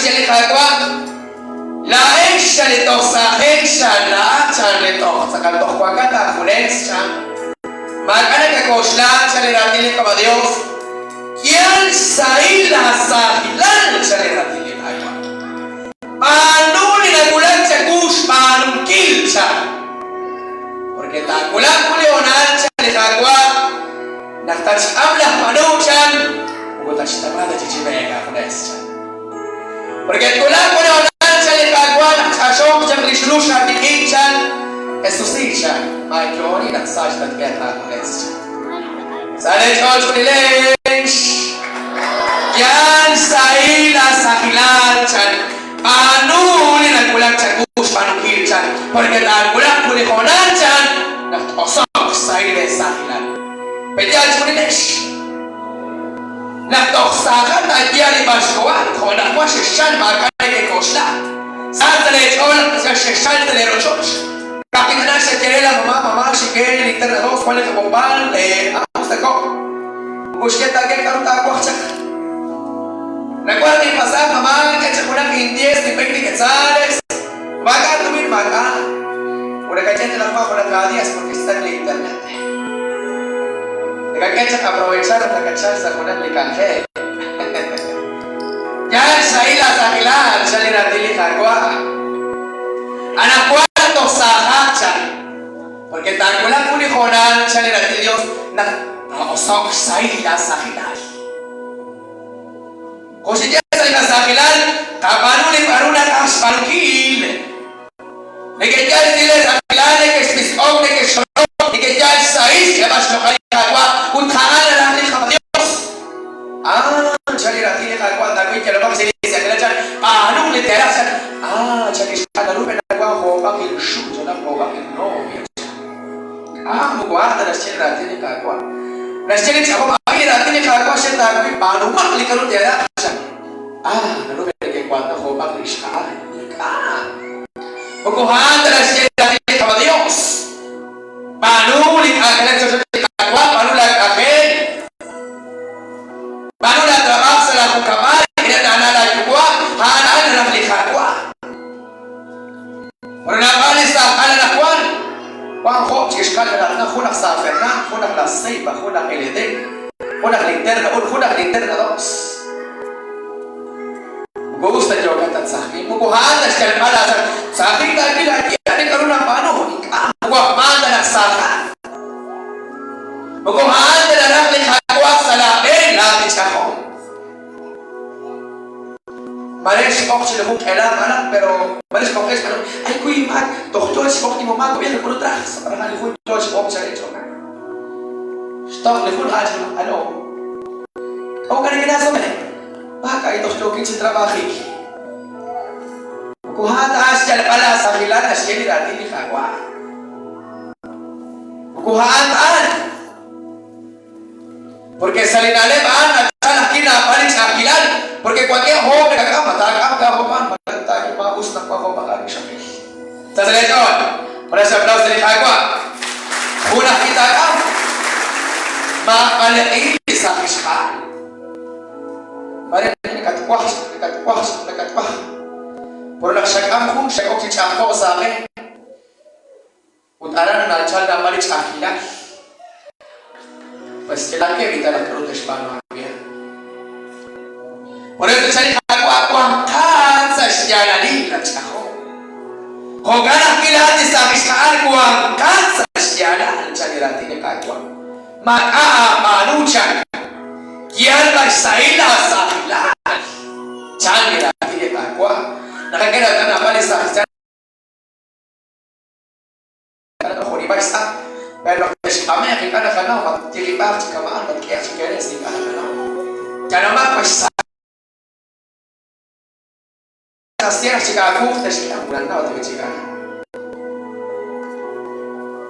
xye li Qaawa', Laa'ex chan li toj saajex chan, laa'at chan li toj tz'aqal toj wankat aajunes chan. Maak'a' nakak'oxla chan li raatin li Qama Dios, yal xsahil laasaajilal chan li raatin li Qaawa'. B'aanu li nawulak chawu xb'aanunkil chan. Porque taawulaq jun li hoonal chan li Qaawa' naq tatxk'am laj b'anu chan moko tatxtaqla ta chi chime'k aajunes chan. Porque twulaq jun li hoonal chan li Qaawa' naq tq'axonq chaq li xrux aawik'in chan, Jesusi chan, maayo'oni naq sa xtatk'ehaq aajunes chan. Sa' lee ch'ool chjunilex, yal xsahil aasahilal chan, b'aanu li nawulak chawu xb'aanunkil chan, porque taawulaq jun li hoonal chan naq t-oso'q xsahil leesahilal. Pe'yaal chjunilex? Naq toj saajat taaye li b'axko'an, jo' anaqwan xexchalk maak'a' nekek'oxla. Sa sa' leech'ool naq xexchalk sa' leerochoch. Ka'ajwi' tana xaye re laamama, Mamá, xinke linterna dos, wank li qab'oqb'al, ah, us ta ko'. Moko xye ta aawe k'aru taawaj chaq. Nawaj ninpasaj, mamá, k'e chaq junaq indies, li 20 quetzales. Maak'a' tumin, maak'a'. Ut nakaye ta naq wank junaq aadias porque xtz'aq li internet. Nakak'e chaq aprovechar naq nakatchalk sa' junaq li k'anjel. Yaal xsahil laasaajilal, chan li raatin li Qaawa'. Anaqwan toj saajaq, chan. Porque taawulaq jun li hoonal, chan li raatin li Dios, naq taa'oso'q xsahil laasaajilal. Jo' xinye sa' li qasaajilal, qab'aanu li k'a'ru naqaj xb'aanunkil. Neke'yal xsahil leesaajilal, nekexpisk'ok, nekexxolok, neke'yal xsahil xk'eeb'al xloq'al li Qaawa' ut a'an naraj li qaDios. Ah, chan li raatin li Qaawa', David, yalomaq xsahil leesaajilal, chan, b'aanuq li teeraj, chan. Ah, chan li xq'al naru pe nawank jo'b'aq inxuk, chan, jo'b'aq innovia, chan. Ah, moko a'an ta naxye li raatin li Qaawa'. Naxye li ch'ajom, Ab'i li raatin li Qaawa', xe taawil, b'aanumaq li k'aru teeraj, chan. Ah, naru pe neke'wank jo'b'aq li ixqa'al. Ink'a'. Moko a'an ta naxye li raatin li qaDios. B'aanu li k'anjelak sa' rochoch li Qaawa', b'aanu laak'anjel. B'aanu laatrab'aaj sa' laajunkab'al, rik'ineb' laana' laayuwa', a'an a'an naraj li Qaawa'. Pero naab'al li saajal anaqwan, wan jo' chi ixqal nanatna jun aj San Fernando, jun aj La Ceiba, jun aj El Edén, jun aj Linterna un, jun aj Linterna dos. Moko us ta yookat at tz'ajin, moko a'an ta xyalb'al aasal. Tz'ajin taawil aaye ani k'aru nab'aanu, ink'a' moko aj maan ta naq saajat. Moko a'an ta naraj li Qaawa' sa' laab'een laa'at li ch'ajom. Mare xb'oq chi jun q'ela malaj pero mare xb'oq ex pero ay kuy mak toj yo xb'oq ni mamá todavía no traje para li jun yo xb'oq chale cho xtoq li jun ach alo o kani kina so mene baka ay toj yokin chi trabajik kuha ta as yalb'al asajilan naxye li raatin li Qaawa' kuhaan ta'an Porque sa' li na'leb' a'an nachal ajwi' naab'al li ch'a'ajkilal, porque wankeb' hoob' nakak'am, ma taak'am ka jo'kan, malaj taak'e ma us naq wan jo'b'aq aawixaqil. Sa' sa' leech'ool, jun sa' aplauso li Qaawa'. Jun ajwi' taak'am, maab'aleq'i li saaj ixqa'al. Mare nakatwaj, nakatwaj, nakatwaj. Pero naq xak'am jun, xak'ok chi ch'a'ajko'k sa' aab'een. Ut aran nachal naab'al li ch'a'ajkilal. Pues yalaqeb' li talaq k'aru te'xb'aanu aawe. Por eso chan li Qaawa' wanqat sa' xyaalalil laj ch'ajom. Jo'kan ajwi' laa'at li saaj ixqa'al wanqat sa' xyaalal, chan li raatin li Qaawa'. Maak'a' aab'aanu, chan. Yal b'an xsahil laasaajilal, chan li raatin li Qaawa'. Naqak'e reetal naab'al li saaj ixqa'al. Jo'nimal xsa', pero naq texk'ame'q ink'a' naqanaw ma ttiqib'aaq chi kama'an, ma tk'ehaq chi keres ink'a' naqanaw. Yalomaq b'an xsa' sieraj chik aawuq texk'am nannaw tawi' chik a'an.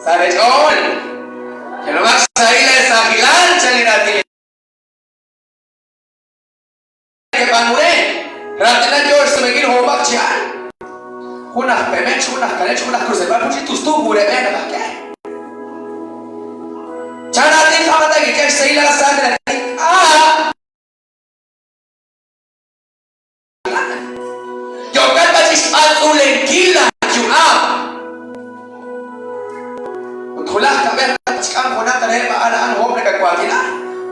Sa' leech'ool, yalomaq xsahil leesaajilal, chan li raatin li. Nekeb'aanu re, raatina yo xsumenkil hoob'aq chi al. Jun aj Pemech, jun aj Kalech, jun aj Cruz del Val, jun chi tustu mureb'e naqak'e. Chan raatin qamata kik'e xsahil aasahil ah! Yookat b'an chixb'atz'ulenkil laa yu'am. Ut wulaj kab'ej naq xk'am junaq reheb' a'an a'an hoob' nakawaatina,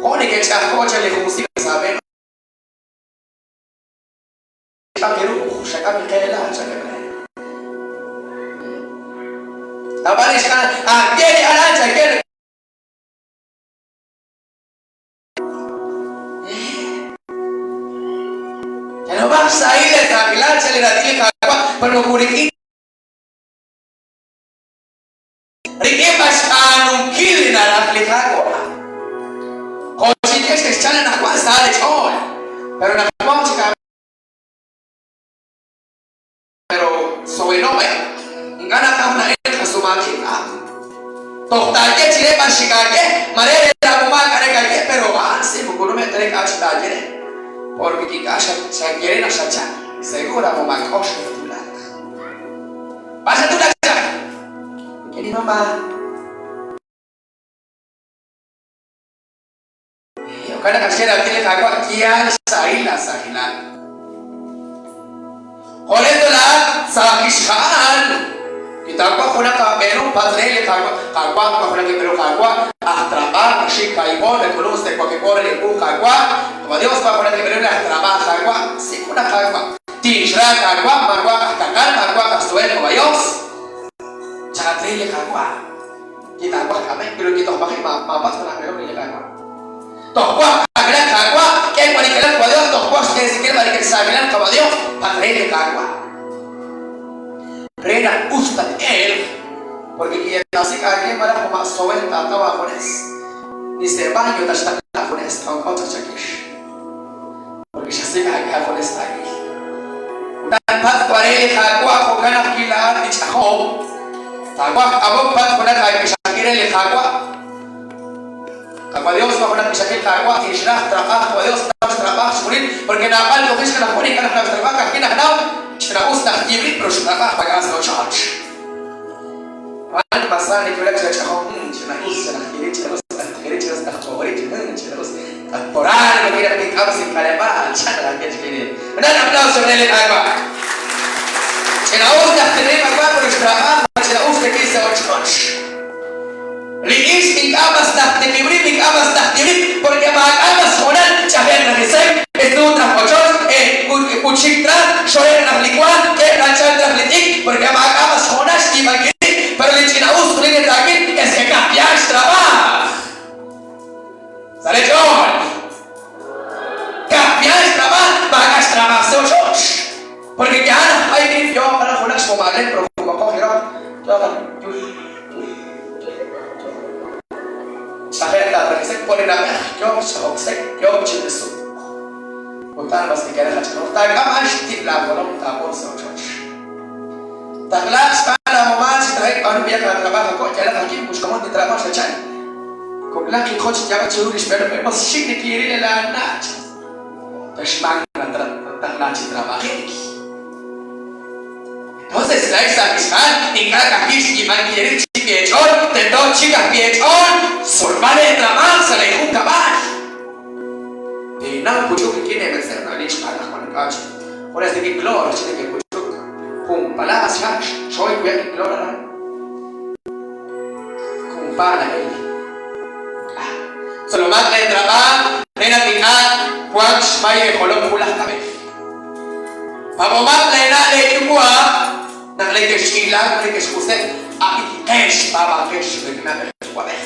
jo' neke'ch'a'ajko'k chaq li jun sik sa' aab'een. Xk'am li ru'uj, xak'am li qeela, chankeb' re. Ab'an li xk'am, ah, ye li aran, chankeb'. Yalob'aq xsahil li saajilal, chan li raatin li Qaawa', pero moko rik'in Rik'in b'an xb'aanunkil li naraj li Qaawa'. Jo' xinye xexchalk anaqwan sa leech'ool, pero naq wanq chik Pero soweno'e, ink'a' naqaj na'elk qasumankil a'an. Toj taaye chire b'an xik aaye, mare re laamumaak are kaaye, pero a'an si moko nume' ta re k'a' chi taaye re. Porque ink'a' xaye re naq xachal, seguro amumaak k'ox xatulak. B'ar xatulak chaq? Rik'in li mama. Jo'kan naq naxye raatin li Qaawa', Yaal xsahil laasahilal. Jo' re laa'at sa' ixqa'al, wi taawanq junaq aab'eelom, patz' re li Qaawa', Qaawa', wank junaq inb'eelom, Qaawa', aj trab'aaj, naxik kaahib' oor, nak'ulunk sa' waqib' oor re li ewu, Qaawa', Qaawa' Dios, wank junaq inb'eelom li aj trab'aaj, Qaawa', sik' junaq, Qaawa', tinxra, Qaawa', maawa'aq aj kaqal, maawa'aq aj so'el, Qaawa' Dios, chaqat re li Qaawa'. Li taawaj k'ame'k, pero li toj maji' maapatz' junaq b'eelom re li Qaawa'. Toj waj k'anjelak Qaawa', k'e wanikilal Qaawa' Dios, toj waj xb'eresinkil wanikil saamilal Qaawa' Dios, patz' re li Qaawa'. Re naq us tat-elq, porque kiyeetasik aawe malaj jo' sowen taataw aajunes, ni se baño tatxtaqla aajunes, k'awk'aw chaq chakix. Porque xasik' aawe aajunes taawil. Utan patz' wa re li Qaawa' jo'kan ajwi' laa'at li ch'ajom. Taawaj k'amok patz' junaq aawixaqil re li Qaawa'. Qaawa' Dios, ma junaq wixaqil Qaawa' tinxraj trab'aj Qaawa' Dios, taw xtrab'aj chixjunil, porque naab'al li oqix anaqwan ink'a' najnaw xtrab'aj, ka'ajwi' najnaw ch'ina'us naq yiib' rib' pero xtrab'aj pak'a sa' ochoch. Wan masaan neke'wulak chi ch'ajom, ch'ina'us, ch'inaj ch'ina'us, ch'inaj ch'ina'us, naq ch'oqori, ch'ina'us, Toral, no quiere aplicar sin calebal, chan la que Un aplauso re li Qaawa'. Ch'ina'us naq tinril Qaawa' pero xtrab'aj ch'ina'us rik'in sa' ochoch. Li ixq ink'a' mas naq tiqib' ink'a' mas naq tirib', porque maak'a' mas hoonal ch'aje'q naq isem, esnut naq ochoch, ut xik tras, xore'q naq li wa, k'e ranchal traj li t'ik, porque maak'a' mas hoonal xyiib'ankil rib', pero li ch'ina'us junin li taawil es que ka'yaal xtrab'aj. Sa' li ch'ool. Ka'yaal xtrab'aj, maak'a' xtrab'aj sa' ochoch. Porque yaal aj b'ay rib' yooq aran junaq xmomaaleb' pero jumaqoj jirok, yooq aran yul, yul, yul, yul. Ch'aje'q taatrajisek por li na'b'ej yooq ch'ajok sek, yooq chi mesuk. Ut a'an mas neke'raj ach'anok. Taak'am a'an xtib' laajolom taapon sa' ochoch. Taqlaaq xb'aan laamomaal chi traje'k b'aanu b'ayaq laatrab'aaj ako' yalaq akim ut xkomon li trab'aaj xachal. Kok'laj kiqo chi yaab'ak chiru li xb'eelom mas xik' neke'ril laana' ta xb'aan taqlaaq chi trab'ajik. Entonces laa'ex sa' ixqa'al ink'a' ka'ajwi' xyiib'ankil eerib' chi eech'ool, tento txik ajwi' eech'ool xtzolb'al eetrab'aaj sa' leejunkab'al. Ninnaw puch'uk rik'in eemetz'ew naq li ixqa'al aj wan ink'a' chik junes rik'in kloor chi neke'puch'uk. Jun palaas xha' xchoy wi' li kloor aran. Jun paal a'in. Tzolomaq leetrab'aaj re naq ink'a' wanq xmay eejolom wulaj kab'ej. Paab'omaq leena' leeyuwa' naq neke'xch'iilaak ut neke'xq'useb', ab'inqex, paab'anqex rik'ineb' li yuwa'b'ej.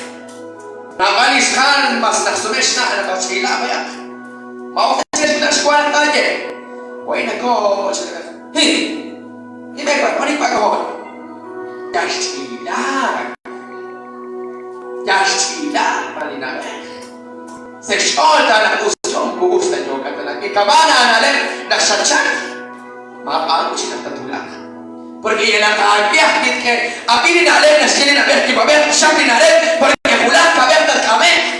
Naab'al li xjaal mas naxsume xna' naq ach'iila b'ayaq. Ma ok ta chik xna' xwa naq taaye, Wahi' nako chan. Hi! Nimekwan, ma nik'wa k'ojol. Yal xch'iilaak. Yal xch'iilaak ma li na'b'ej. Sa' xch'ool ta naq us yo, moko us ta yookat ta naq kikab'aan aana'leb' naq xatchalk, maab'aanu chik naq tatwulaq. Porque yalaq aawe ajwi' tk'e ab'i li na'leb' naxye li na'b'ej yuwa'b'ej, xaq li na'leb' porque wulaj kab'ej tatk'ame'q.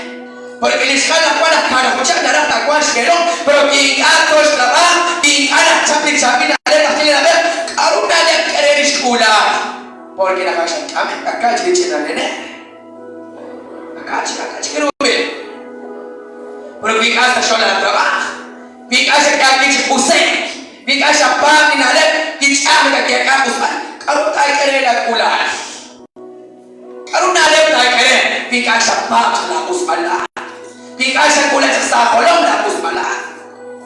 Porque li xjal naq wan aj kaanajuchaq naraj taawanq xb'eelom, pero wi ink'a' tooxtrab'aaj, wi ink'a' najchap li chaab'il na'leb' naxye li na'b'ej, k'a'ru na'leb' k'e re li xk'uulaal? Porque naq ak xatk'ame'k aka' chi li ch'ina nene'. Aka' chik, aka' chik rub'el. Pero wi ink'a' sa' xch'ool laatrab'aaj, wi ink'a' xak'e aawib' chi q'use'k, wi ink'a' xapaab' li na'leb', xapaab' chaq laaq'usb'al laa'at. Wi ink'a' xak'uula chaq sa' aajolom laaq'usb'al laa'at,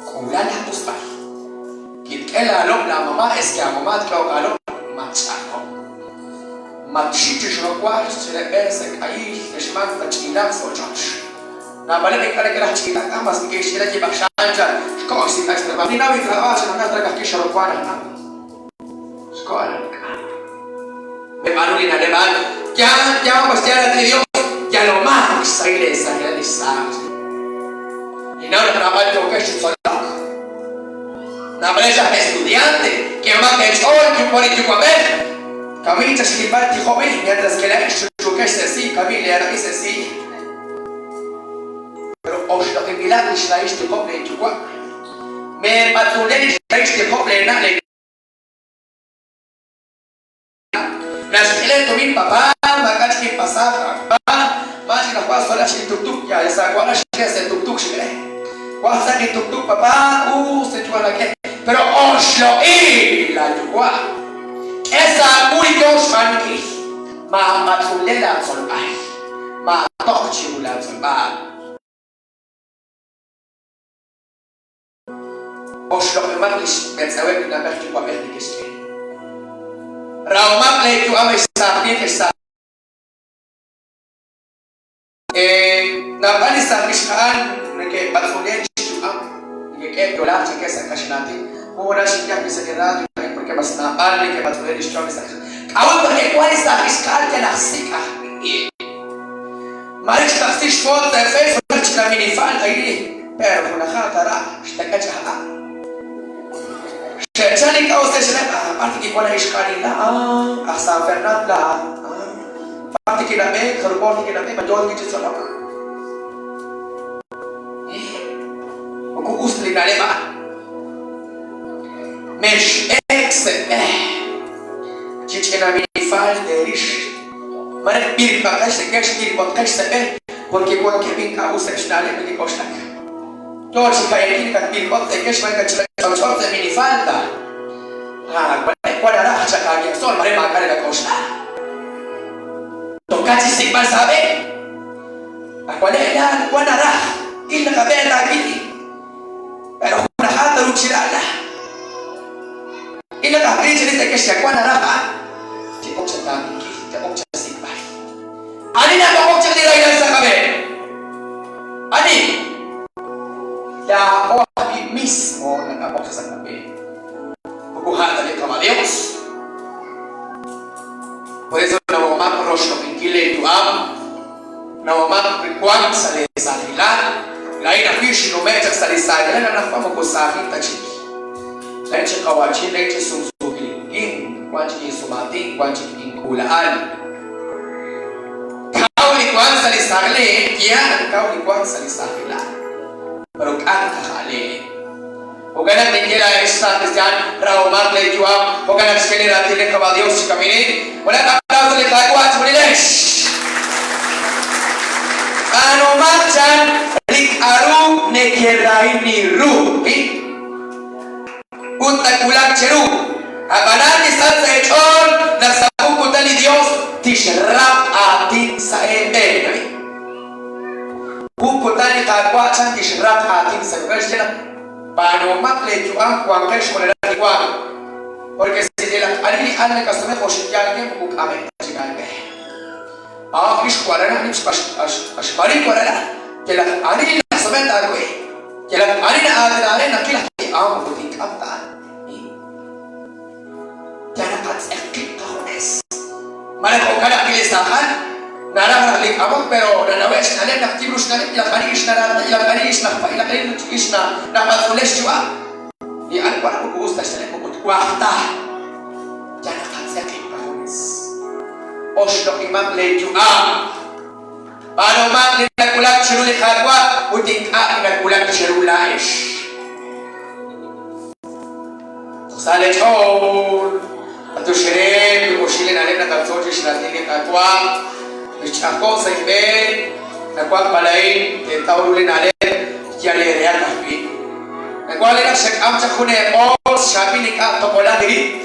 k'uula laaq'usb'al. Kitk'e laalob' laamama' es ke aamama' tk'ehoq aalob', match'ajok. Matxik chi xrokwal chire b'e sa' k'ayil lexmank tatch'iilaq sa' ochoch. Naab'aleb' ink'a' neke'raj ch'iilak a mas neke'xch'iila yib' aj xaan chan xko'o xsik'b'al xtrab'aaj. Ninnaw intrab'aaj chan naq raj kajwi' xrokwal aj naq xko'o aran k'a. Meb'aanu li na'leb' a'an. Yaal, yaal, mas yaal raatin li Dios, yalomaq xsahil eesahilal lix saaj. Ninnaw naq naab'al yookex chi tzolok. Naab'alex aj estudiante, k'ehomaq eech'ool yuwa' li yuwa'b'ej. Kawil chexilb'al tijob'il mientras que laa'ex chunchuukex sa' si', kawil leerab'i sa' si'. Pero oxloq'inb'ilaq lix rahil xtiqob' lee yuwa'. Meeb'atz'unle lix rahil xtiqob' lee na' lee Naxk'e tumin papá, maak'a' chik inpasaaj papá, maa chik naj wa' solaj chik intuktuk, ya sa' wa'la xik'e sa' tuktuk xik'e. Waj sa' intuktuk papá, us li yuwa' nak'e, pero oxloq'i laa yuwa'. K'e sa' aawu li yoo xb'aanunkil, maab'atz'unle laa tzolb'al, maatoj chiru laa tzolb'al. Oxloq'imaq li xmetz'eweb' li na'b'ej yuwa'b'ej neke'xk'e. Rahomaq leeyu'am ex saaj winq ex saaj Naab'al li saaj ixqa'al neke'b'atz'unel xyu'am, neke'k'e yo'laak chankeb' sa' kaxlan aatin. Jun hoonal xinye ajwi' sa' li radio a'in porque mas naab'al neke'b'atz'unel li xyu'am li saaj ixqa'al. K'a'ut? Porque wan li saaj ixqa'al yal aj sik' ajwi'. Maare xtaqsi xfoot sa' Facebook naq chik naminifal a'in. Pero junajaat ara xtak'ach a'a. Xe'chal ink'a' us te'xleb' ah, b'ar tikiwan a ixqa'alil la ah, aj San Fernand la ah, b'ar tikinab'eek, jarub'oor tikinab'eek, ma yoo chi tzolok. Moko us ta li na'leb' a'an. Mexb'eek sa' b'e chi ch'ina minifal teerix. Mare b'irb'aqex nekex b'irb'otqex sa' b'e, porque wankeb' ink'a' useb' xna'leb' neke'k'oxlak. Yoo chi ka'yankil katb'irb'ot tekex mare katch'och'ot sa' minifalda. Ah, wan naraj chaq aaye'tzol mare maak'a' nakak'oxla. Toka chi xsik'b'al sa' aab'e. Awalej laa'at wan naraj, il naqab'e taawil. Pero junajaat taru chira'la. Il naqajwi' chirix tekex wan naraj a'an. Te'ok chataaminkil, te'ok chasik'b'al. Ani nab'oqok chaq li rahilal sa' qab'een? Ani? Laa'o ajwi' mismo naqab'oq chaq sa' qab'een. Moko a' ta li Qama' Dios. Por eso nawomaq roxloq'inkil leeyu'am, nawomaq wank sa' leesaajilal. Laa'in ajwi' xinnume' chaq sa' li saajilal, anaqwan moko saajin ta chik. Laa'in chik qawa'chin, laa'in chik sumsuukin, wank chik insumaatin, wank chik ink'uula'al. Kaw li wank sa' li saajlej, yaal kaw li wank sa' li saajilal. Pero k'a' naqaja'le? Jo'kan naq ninye laa'ex saaj kristiaan, rahomaq lee yu'am, jo'kan naq xk'e li raatin li Qama' Dios chi kaminin. Junaq aplauso li Qaawa' chejunilex! B'aanumaq chan li k'a'ru nekerahini ru. Ut nawulak cheru. Ab'anan misach sa' eech'ool naq sa' jun kutan li Yos tixraq aatin sa' eeb'een. Jun kutan li Qaawa' chan tixraq aatin sa' eeb'een. Xye naq b'aanuhomaq leeyu'am wanqex junelik li wank. Porque si yalaq ani li al nakasume jo' xinye aawe moko k'ameb' ta chik aawe. A'an ix warala nim xmarin warala yalaq ani li nasume aawe. Yalaq ani na'aatinank re naqil ajwi' a'an moko tink'am ta a'an. Yal naqatz'eq qib' qajunes. Mare jo'kan ajwi' li saajal naraj naq li k'amok pero nanawe' xna'leb' naq yib'ru xna'leb' yalaq ani ix naraatina yalaq ani ix najpa' yalaq ani ix nab'atz'unle xyu'am. Li ani wan moko us ta xna'leb' moko twaj ta. Yal naqatz'eq qib' qajunes. Oxloq'imaq lee yu'am. B'aanumaq li nawulak chiru li Qaawa' ut ink'a' li nawulak cheru laa'ex. Toj sa' leech'ool, atuxereb' li oxil li na'leb' naqatzol chirix raatin li Qaawa', mexch'a'ajko'k sa' inb'een, nawaj b'ala'in teetaw ru li na'leb' yal eerehaq ajwi'. Nawaj len naq xek'am chaq jun eeb'oos chaab'il ink'a' toqolaq eerib'.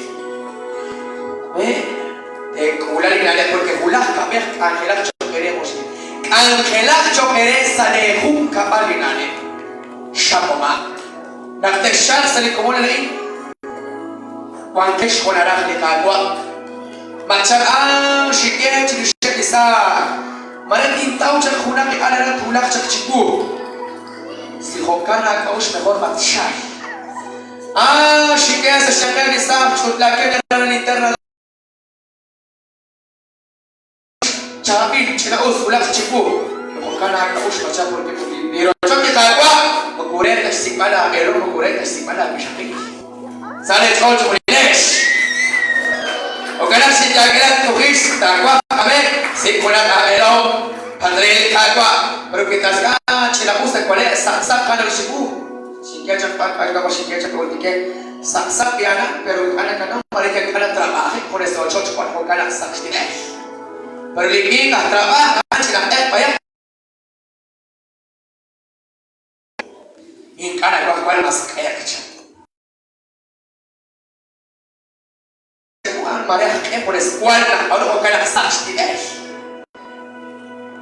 Teek'uula li na'leb' porque wulaj kab'ej k'anjelaq cho'q eere junxil. K'anjelaq cho'q eere sa' leejunkab'al li na'leb'. Xapomaq. Naq texchalq sa' li komon a'in, wanqex jo' naraj li Qaawa'. Matchaq'an xinye chirixeb' li saaj, Mare tintaw chaq junaq li al aran twulaq chaq chiwu. Si jo'kan laak'a'uxl mejor matchalk. Ah, xinye sa' xyanqeb' li saaj ch'utlaakeb' aran linterna. Chaab'il, ch'ina-us wulak chiwu. Jo'kan aak'a'uxl machal porque li rochoch li Qaawa' moko re ta xsik'b'al aab'eelom, moko re ta xsik'b'al aawixaqil. Sa leech'ool chejunilex. Jo'kan naq xinyaak'e tujix taawaj k'ame, sik' junaq aab'eelom, patz re li Qaawa'. Pero wi taasik' ah, ch'ina-us nawale', saqsaq jano chiwu. Xink'e chaq b'ar b'ar k'a'jo xink'e chaq ultike. Saqsaq b'i'anan, pero ink'a' nakanaw mare yal ink'a' natrab'ajik junes ochoch wan jo'kan naq saq xtib'el. Pero li winq aj trab'aj a'an ch'ina q'eq b'ayaq. Ink'a' nawaj wan mas q'eq chan. Wan mare aj q'e junes wan naq b'aanu jo'kan naq saq xtib'el.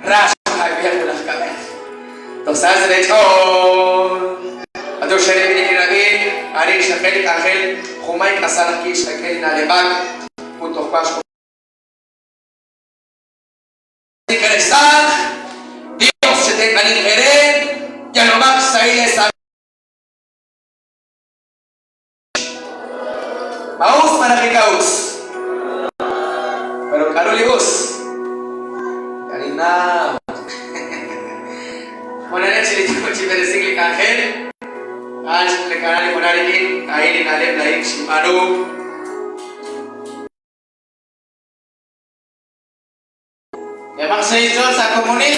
Ra xqaawiheb' wulaj kab'ej. Toj sa sa' leech'ool. Atu xerib' li kirab'i, arin xraqe' li k'anjel, junmay k'asal ajwi' xqak'e li na'leb'ak ut toj wank xk'eresaak. Dios chetenq'aninq eere, yalomaq xsahil eesaamil. Ma us malaj ink'a' us? Pero k'aru li us? Ink'a' ninnaw. Junelik chi li yo chi b'eresink li k'anjel, a'an xkana li junal rik'in, a'in li na'leb' laa'in xinb'aanu. K'ehomaq sa' eech'ool sa' komonil.